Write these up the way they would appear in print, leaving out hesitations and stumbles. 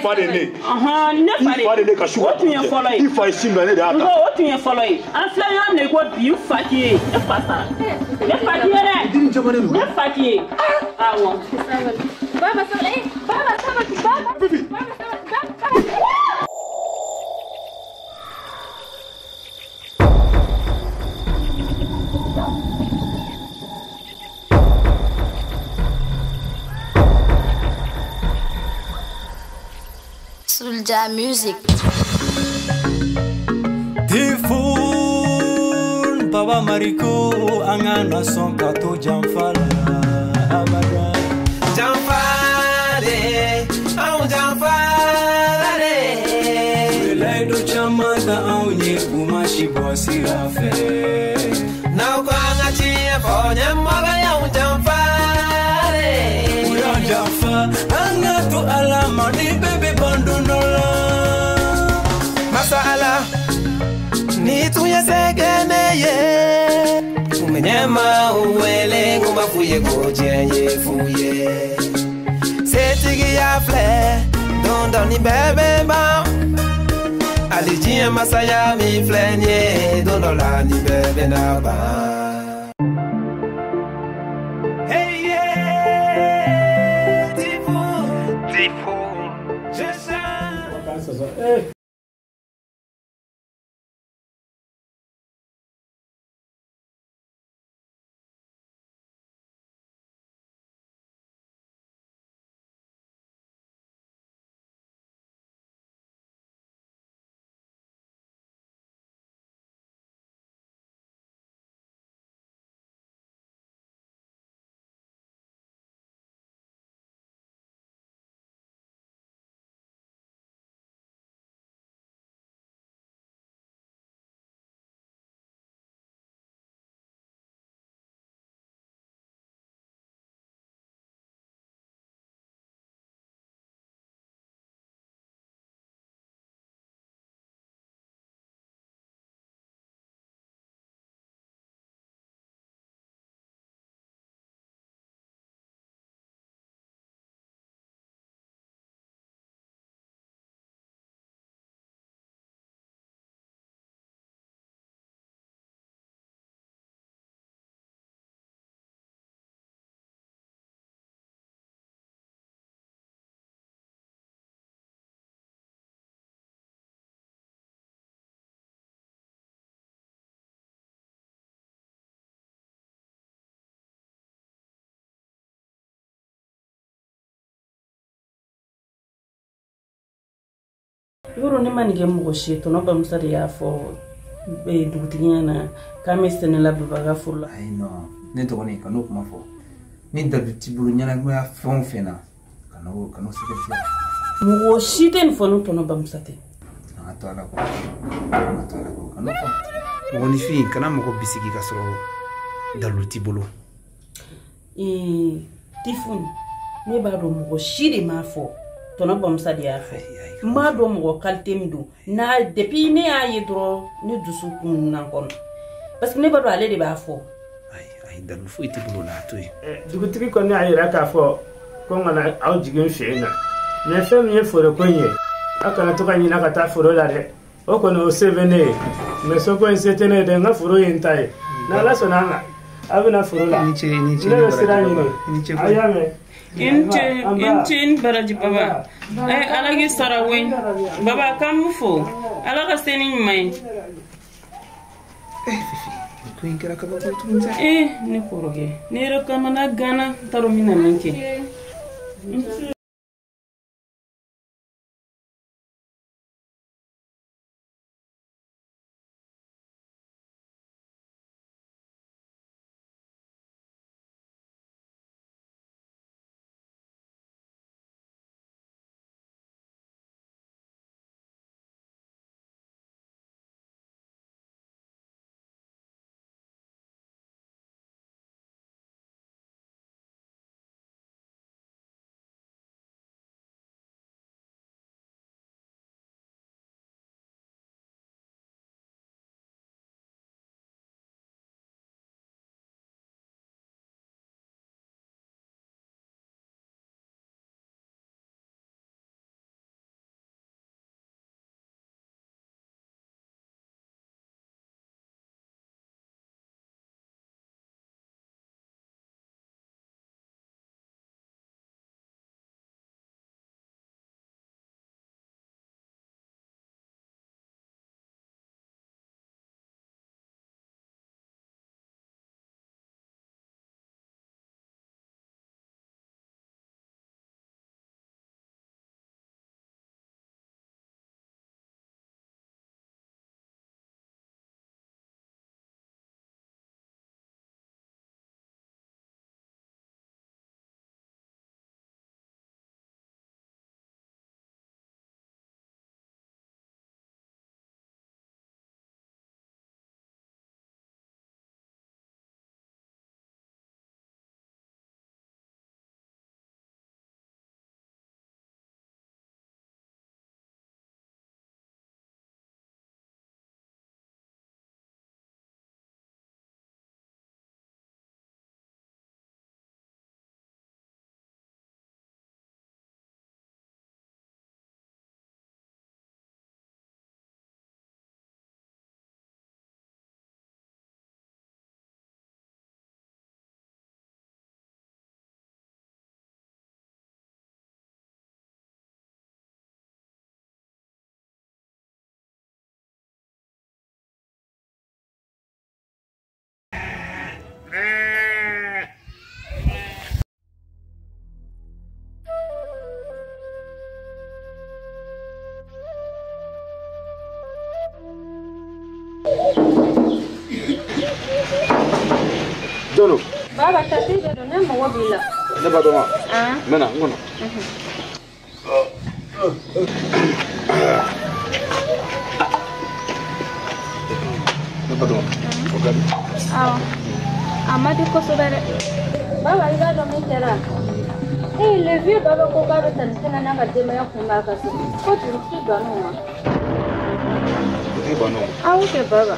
I fa de ne. Ɔhɔn, ne fa de. I fa de ne ka su O tun ye fɔlɔ ye. I fa ye sin bila, ne de y'a ta. N ko o tun ye fɔlɔ ye. An filɛ yɔrɔ min na i ko bi, n fa t'i ye. Ne fa sara. Ne fa t'i ye dɛ. Den jamalen don. Ne fa t'i ye. Awɔ. Baba sabali, baba sabali, baba. Fifi. Baba sabali, baba. Soulja Music. Tifun Baba Mariko an ka na sɔn ka to janfa la abada. Janfa de, anw janfa la de. U ye layidu caman ta anw ye, u ma si bɔ sira fɛ. N'aw ko an ka tiɲɛ fɔ, ɲɛmɔgɔ y'anw janfa de. U y'an janfa, an ka to Ala ma ni bɛɛ bɛ ban don dɔ la. Masa Ala, ni tun ye se kɛ ne ye, tun bɛ ɲɛmaaw wele n ko b'a f'u ye ko diɲɛ ye fu ye. Setigiya filɛ, don dɔ nin bɛɛ bɛ ban. Hali diɲɛ masaya min filɛ nin ye, don dɔ la nin bɛɛ bɛ na ban. Hey yeah, Tifun, Tifun, je chante. Yɔrɔ ne ma nin kɛ mɔgɔ si ye, tɔnɔ Bamusa de y'a fɔ dugutigi ɲɛna k'an bɛ sɛnɛ la Baba ka foro la. Ayi non, ne dɔgɔnin, kan'o kuma fɔ. Ni dalu t'i bolo ɲɛnamaya fɛn o fɛn na, kan'o sɛgɛsɛgɛ. Mɔgɔ si tɛ nin fɔ ni tɔnɔ Bamusa tɛ. An ka to Ala kɔ, an ka to Ala kɔ, kan'o fɔ. Mɔgɔninfin, kana mɔgɔ bisigi ka sɔrɔ dalu t'i bolo. Tifun, ne b'a dɔn mɔgɔ si de m'a fɔ. Tɔnɔ Bamusa de y'a fɔ. N b'a dɔn mɔgɔ qualité min don. N'a depuis ne y'a ye dɔrɔn, ne dusu kun na kɔnɔ. Parce que ne b'a dɔn ale de b'a fɔ. Ayi, dalu foyi t'i bolo la, a to yen. Dugutigi kɔni y'a yira k'a fɔ ko n kana aw jigin fɛ yen na. Mais fɛn min ye foroko in ye, aw kana to ka ɲinɛ ka taa foro la dɛ. O kɔni o se bɛ ne ye. Mais soko in se tɛ ne ye dɛ, n ka foro ye n ta ye. N'Ala sɔnna a ma, aw bɛna foro la. I ni ce, i ni ce. Ne bɛ sira ɲini. I ni ce. Aw y'a mɛn. I ni ce, i ni ce, i ni baraji baba. Ala k'i sara koyi. Baba, k'an b'u fo. Ala ka se ni ɲuman ye. Fifi, nin ko in kɛra kabako ye tuguni sa. Ne kɔrɔkɛ, ne yɛrɛ kamana ganna, n t'a dɔn n bɛna min kɛ. Jɔn don? Baba tati de don, ne mago b'i la. Ne ba dɔn wa? N bɛ na n kɔnɔ. Ne ba dɔn o ka di. Awɔ, a ma di kosɛbɛ dɛ. Baba i b'a dɔn min kɛra? Ee le vieux Baba ko k'a bɛ tante Tɛnɛ n'a ka denbaya kunbɛn a ka so. Ko dugutigi bann'o ma. Dugutigi bann'o ma? Awɔ kɛ Baba.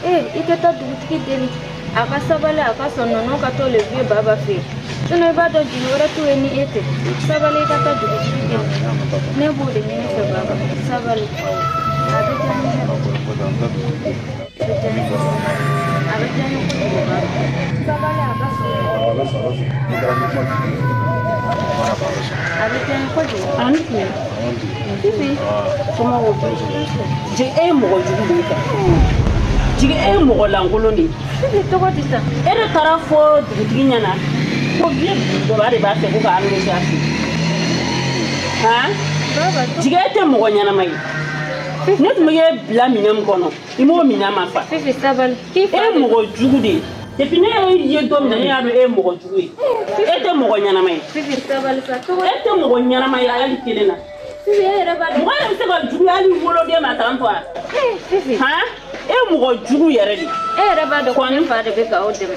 Ee i tɛ taa dugutigi deli. A ka sabali a ka sɔn ninnu ka to le vieux Baba fɛ yen. Sinon i b'a dɔn jigi wɛrɛ t'u ye ni e tɛ. Sabali i ka taa dugutigi deli. Ne b'o de ɲini fɛ Baba. Sabali. A bɛ diya n ye. A bɛ diya n ye kosɛbɛ. A bɛ diya n ye kojugu Baba. Sabali a ka sɔn. A bɛ diya n ye kojugu. A ni tile. Fifi. Somɔgɔw jigi e ye mɔgɔ jugu de ye tan. Jigi e ye mɔgɔ lankolon de ye. Fifi tɔgɔ di sa. E de taara fɔ dugutigi ɲɛna ko vieux Baba de b'a fɛ ko k'a loger a fɛ. Han? Jigi e tɛ mɔgɔ ɲɛnama ye. Ne tun bɛ e bila minɛn min kɔnɔ i m'o minɛn ma fa. Fifi sabali. E ye mɔgɔ jugu de ye. Depuis ne ye don min na ne y'a dɔn e ye mɔgɔ jugu ye. E tɛ mɔgɔ ɲɛnama ye. Fifi sabali sa. E tɛ mɔgɔ ɲɛnama ye hali kelen na. Fifi e yɛrɛ b'a dɔn. Mɔgɔ yɛrɛ bɛ se ka juguya hali woloden ma tan tɔ wa? Fifi. Han? E ye mɔgɔ jugu yɛrɛ de. E yɛrɛ b'a dɔn ko ne fa de bɛ k'aw dɛmɛ.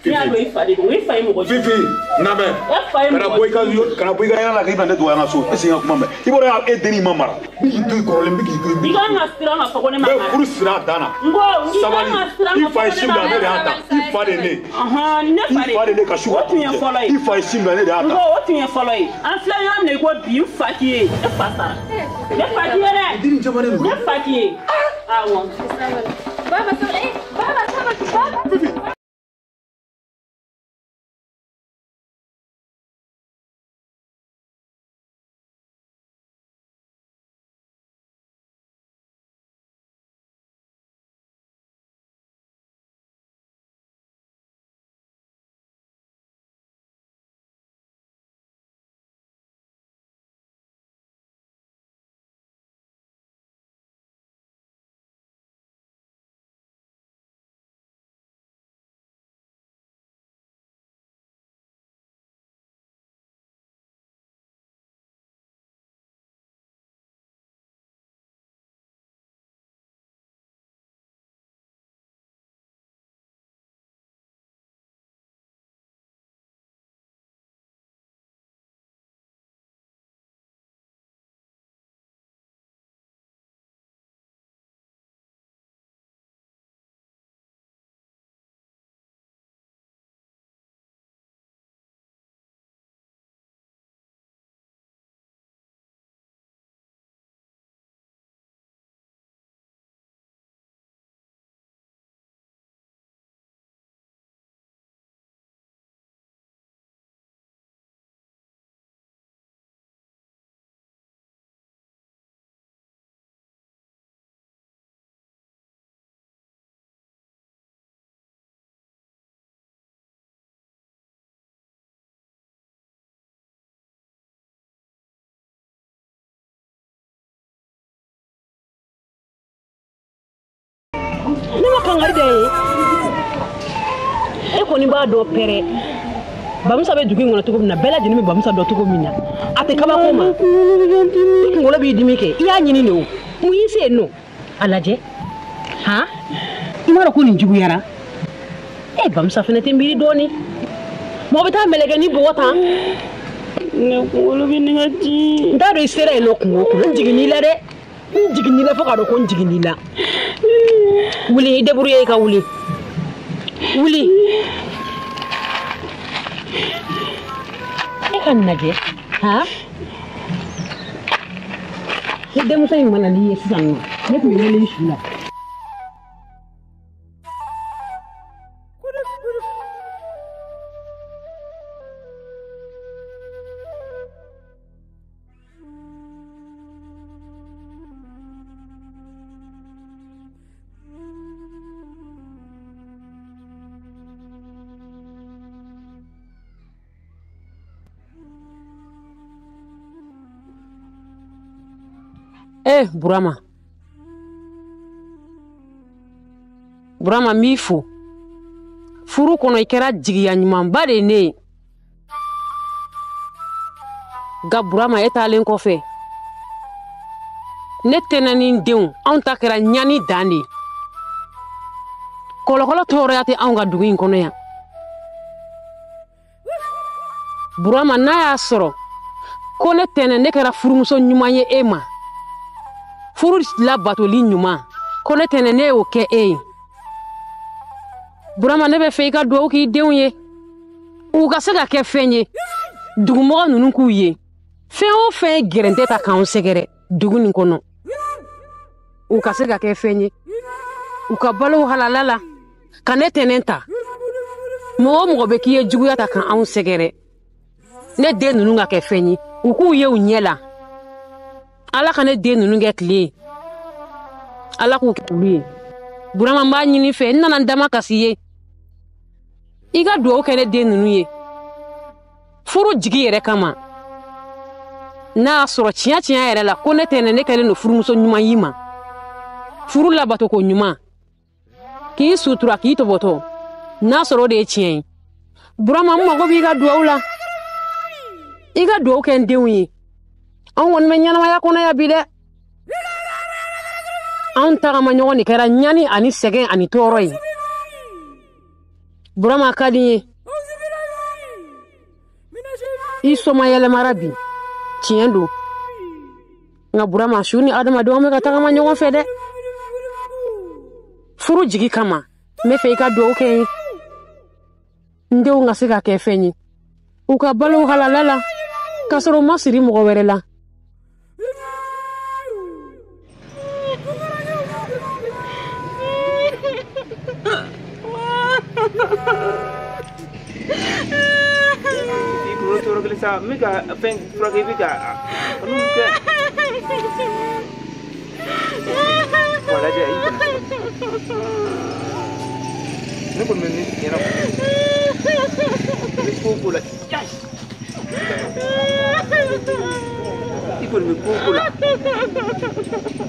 Ne y'a dɔn i fa de don, i fa ye mɔgɔ jugu. Fifi, namɛ. E fa ye mɔgɔ jugu. Kana bɔ i ka yala la k'i bɛna ne dɔgɔya n ka so. Est-ce que n ka kuma mɛn? I b'a dɔn e dennin ma mara. N bɛ k'i to i kɔrɔlen, n bɛ k'i to i. I kan ka siran ka fɔ ko ne ma mara. N bɛ furu siri a dan na. N ko i kan ka siran ka I fa ye fɔ ko sin ne ma bila ne de y'a ta. I fa de ye ne. Ɔhɔn, ne fa de. I fa de ne ka su O tun ye fɔlɔ ye. I fa ye sin bila ne de y'a ta. N ko o tun ye fɔlɔ ye. An filɛ yɔrɔ min na i ko bi n fa k'i ye. Ne fa sara. Ne fa k'i ye dɛ. Ne fa k'i ye. Awɔ. Baba sabali. Baba sabali. Baba. Ne ma kangari da ye. E kɔni b'a dɔn pɛrɛ. Bamusa bɛ dugu in kɔnɔ cogo min na, bɛɛ lajɛlen bɛ Bamusa dɔn cogo min na. A tɛ kabako ma. I kunkolo b'i dimi kɛ, i y'a ɲini de o. Mun y'i se yen nɔ? A lajɛ. Han? I m'a dɔn ko nin juguyara. E Bamusa fana tɛ miiri dɔɔni. Mɔgɔ bɛ taa mɛlɛkɛ ni bɔgɔ tan. Ne kunkolo bɛ ne ka ci. N t'a dɔn i sera yen nɔ kungo o kun. N jiginn'i la dɛ. N jiginn'i la fo k'a dɔn ko n jiginn'i la. Wuli i débrouiller i ka wuli. Wuli. E ka nin lajɛ. Han? Ni denmuso in ma na n'i ye sisan nɔ, ne tun bɛ wele i su la. Burama. Burama n b'i fo. Furu kɔnɔ i kɛra jigiya ɲumanba de ye ne ye. Nka Burama e taalen kɔfɛ, ne tɛnɛ ni n denw anw ta kɛra ɲani dan de ye. Kɔlɔkɔlɔ tɔɔrɔya tɛ anw ka dugu in kɔnɔ yan. Burama n'a y'a sɔrɔ ko ne tɛnɛ ne kɛra furumuso ɲuman ye e ma, furu labatoli ɲuman, ko ne tɛnɛ ne y'o kɛ e ye. Burama ne bɛ fɛ i ka duwawu k'i denw ye, u ka se ka kɛ fɛn ye, dugumɔgɔ ninnu k'u ye. Fɛn o fɛn ye gɛrɛntɛ ta k'anw sɛgɛrɛ dugu nin kɔnɔ, u ka se ka kɛ fɛn ye, u ka balo halala la, ka ne tɛnɛ ta. Mɔgɔ o mɔgɔ bɛ k'i ye juguya ta k'anw sɛgɛrɛ, ne den ninnu ka kɛ fɛn ye, u k'u ye u ɲɛ la. Ala ka ne den ninnu kɛ tile ye, Ala k'u kɛ olu ye. Burama n b'a ɲini fɛ, n nana n dama kasi ye, i ka duwawu kɛ ne den ninnu ye furu jigi yɛrɛ kama. N'a y'a sɔrɔ tiɲɛ tiɲɛ yɛrɛ la ko ne tɛnɛ ne kɛlen don furumuso ɲuman y'i ma, furu labatoko ɲuman, k'i sutura k'i tɔbɔtɔ, n'a sɔrɔ o de ye tiɲɛ ye. Burama n mago b'i ka duwawu la, i ka duwawu kɛ n denw ye. Anw kɔni bɛ ɲɛnamaya kɔnɔ yan bi dɛ. Anw tagama ɲɔgɔn de kɛra ɲani ani sɛgɛn ani tɔɔrɔ ye. Burama ka di n ye, i soma yɛlɛmara bi, tiɲɛ don. Nka Burama su ni adamadenw bɛ ka tagama ɲɔgɔn fɛ dɛ. Furu jigi kama, n bɛ fɛ i ka duwawu kɛ n ye, n denw ka se ka kɛ fɛn ye, u ka balo halala la, k'a sɔrɔ u ma siri mɔgɔ wɛrɛ la. I kunkolo tɔɔrɔ kelen sa, n bɛ ka fɛn furakɛ, i bɛ ka kanu kɛ. Wa lajɛ, i kana sabali. Ne kɔni bɛ min f'i ɲɛna kɔni, i bɛ ko o ko la, i kɔni bɛ ko o ko la,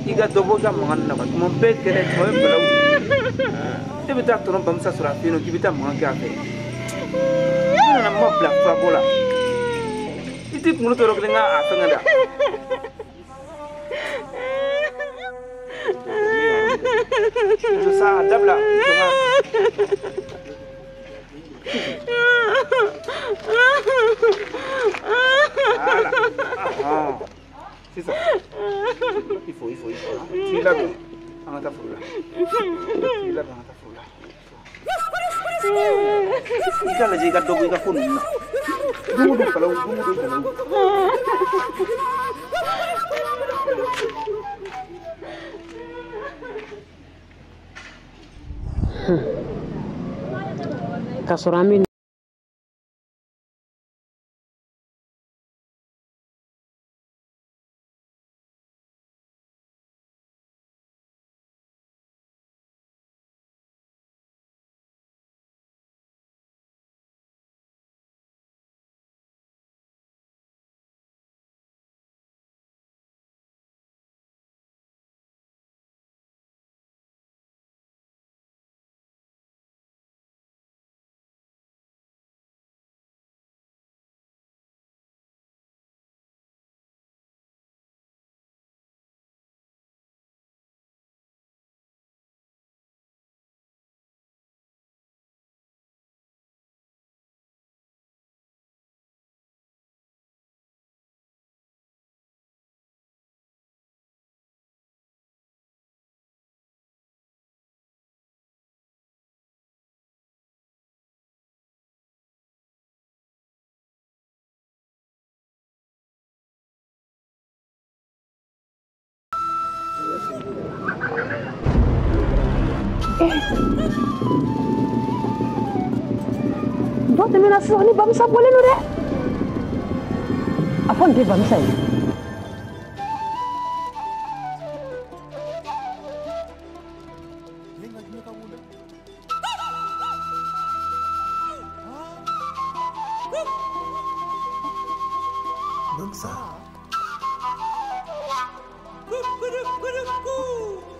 i ka dɔ bɔ i ka mankan nin na kuwa. Tuma bɛɛ kɛlɛ, tuma bɛɛ balawu. E bɛ taa tɔnɔ Bamusa sɔrɔ a fɛ yen nɔ k'i bɛ taa mankan kɛ a fɛ. Ne nana ma bila furabɔ la. I t'i kunkolo tɔɔrɔ kelen ka a fɛngɛ da. Jɔ sa, a dabila. Jɔ ka. Voilà. Ah, sisan. Il faut, il faut, il faut. T'i labɛn. An ka taa foro la. T'i labɛn, an ka taa foro la. I k'a lajɛ i ka dɔ bɔ i ka ko ninnu na. Don o don balawu, don o don balawu. K'a sɔrɔ an bɛ Dɔ tɛmɛna sisan ni Bamusa bɔlen don dɛ. A fɔ nin tɛ Bamusa ye. Bamusa.